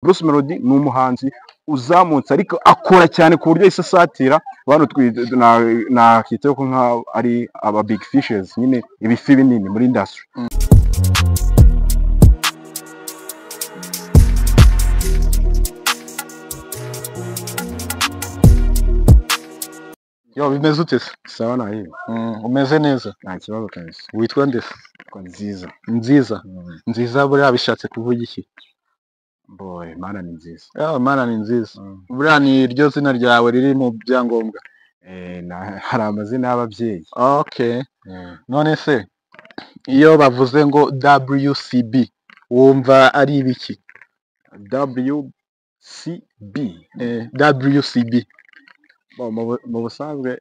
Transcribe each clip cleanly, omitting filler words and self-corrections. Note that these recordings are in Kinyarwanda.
Bruce Melody ni umuhanzi uzamutse ariko akora cyane ku buryo yahise asatira bano nakita ko nka ari aba big fishes nyine, ibifi binini muri industry. Yo, bimeze ute se? Sawa nayo. Umeze neza? Nta kibazo kabisa. Witwa nde se? Ko Nziza. Nziza. Nziza buriya bishatse kuvuga iki? Boy, Mana ni nziza. Ah, Mana ni nziza. Buriya ni iryo zina ryawe riri mu byangombwa? Hari amazina y'ababyeyi. Okay. None se iyo bavuze ngo WCB wumva ari ibiki? WCB. WCB. Mu busanzwe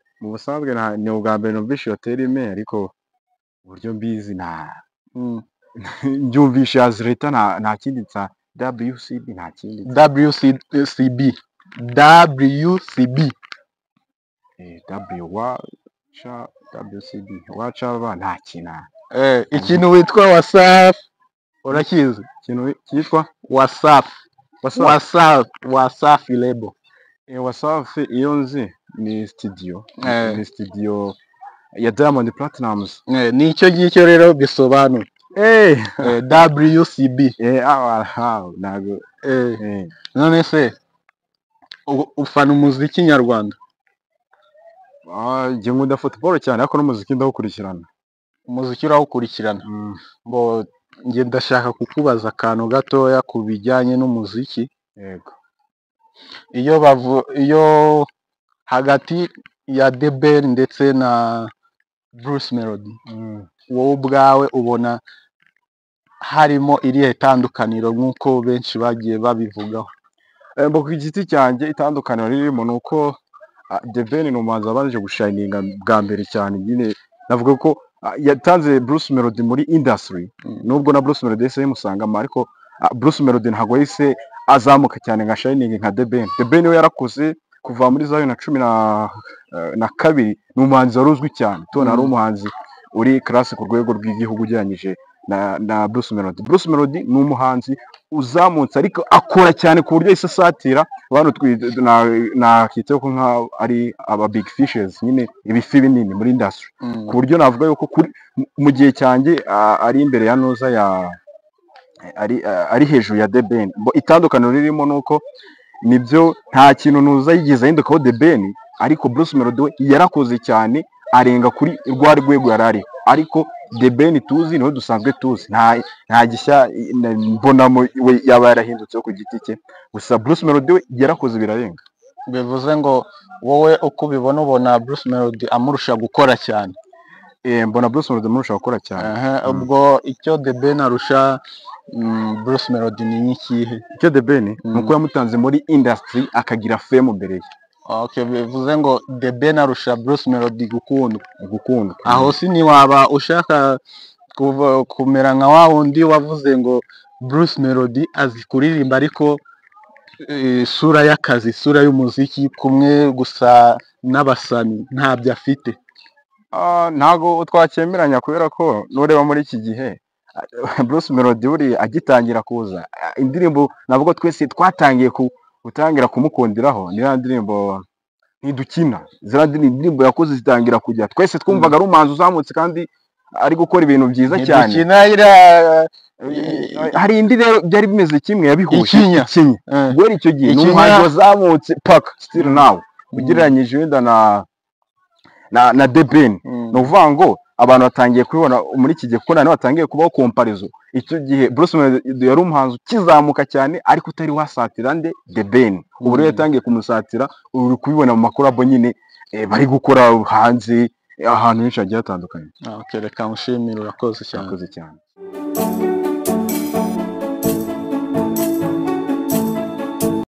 ni ubwa mbere numvishe iyo terime, ariko uburyo mbizi nta mbyumvishe as leta nta kindi nsa WCB nta kindi. WCB. WCB. W wa C WCB wa C B nta kintu. Ikintu witwa Wasafi urakizi? Ikintu cyitwa Wasafi. Wasafi, Wasafi label. Wasafi iyo nzi ni studio. Ni studio ya Diamond Platnumz. Nicyo ngicyo rero bisobanura. WCB. Ntago. None se ufana umuziki nyarwanda? Njye nkunda football cyane ariko n'umuziki ndawukurikirana. Umuziki urawukurikirana? Bo njye ndashaka kukubaza akantu gatoya ku bijyanye n'umuziki. Yego. Iyo hagati ya The Ben ndetse na Bruce Melody, wowe ubwawe ubona harimo irihe tandukaniro nk'uko benshi bagiye babivugaho? Mbo ku giti cyanjye itandukaniro ririmo ni uko The Ben ni umuhanzi wabanje gushininga bwa mbere cyane, nyine navuga ko yatanze Bruce Melody muri industry, nubwo na Bruce Melody yahise yimusangamo, ariko Bruce Melody ntabwo yahise azamuka cyane nka shining nka The Ben. The Ben we yarakuze kuva muri za 2012, ni umuhanzi wari uzwi cyane, tubona ari umuhanzi uri class ku rwego rw'igihugu ugereranyije na Bruce Melody. Bruce Melody ni umuhanzi uzamutse ariko akora cyane ku buryo yahise asatira bano nakita ko nka ari aba big fishes nyine, ibifi binini muri industry, ku buryo navuga yuko mu gihe cyanjye ari imbere ya Noza ya ari hejuru ya The Ben. Itandukaniro ririmo nuko nibyo nta kintu nuza yigeze ahindukaho The Ben, ariko Bruce Melody we yarakoze cyane arenga kuri rwa rwego yarari, ariko The Ben tuzi niho dusanzwe tuzi, nta gishya mbonamo we yaba yarahindutse ku giti cye, gusa Bruce Melody we yarakoze birarenga. Bivuze ngo wowe uko ubibona ubona Bruce Melody amurusha gukora cyane? Mbona Bruce Melody amurusha gukora cyane. Ubwo icyo The Ben arusha Bruce Melody ni ikihe? Icyo The Ben ni uko yamutanze muri industry akagira fame mbere ye. Okay, bivuze ngo The Ben arusha Bruce Melody gukundwa. Gukundwa. Aho si niwaba ushaka kumera nka wa wundi wavuze ngo Bruce Melody azi kuririmba ariko isura y'akazi, isura y'umuziki kumwe gusa n'abasani ntabyo afite. Ntago twacyemeranya kubera ko nureba muri iki gihe Bruce Melody buri agitangira kuza indirimbo navuga twese twatangiye gutangira kumukundiraho ni ya ndirimbo Ntidukina, ziriya ndirimbo yakoze zitangira kujya twese twumvaga ari umuhanzi uzamutse kandi ari gukora ibintu byiza cyane. Ntidukina hari indi rero byari bimeze kimwe yabihuje Ikinya. Guhera icyo gihe ni umuhanzi wazamutse paka still now ugereranyije wenda na The Ben. Ni ukuvuga ngo abantu batangiye kubibona muri iki gihe kuko noneho batangiye kubaho komparizo. Icyo gihe Bruce Melody yari umuhanzi ukizamuka cyane ariko utari wasatira nde The Ben. Ubu rero yatangiye kumusatira, uri kubibona mu makorabo nyine bari gukora hanze ahantu henshi hagiye hatandukanye. Okay, reka mushimire, urakoze cyane. Urakoze cyane.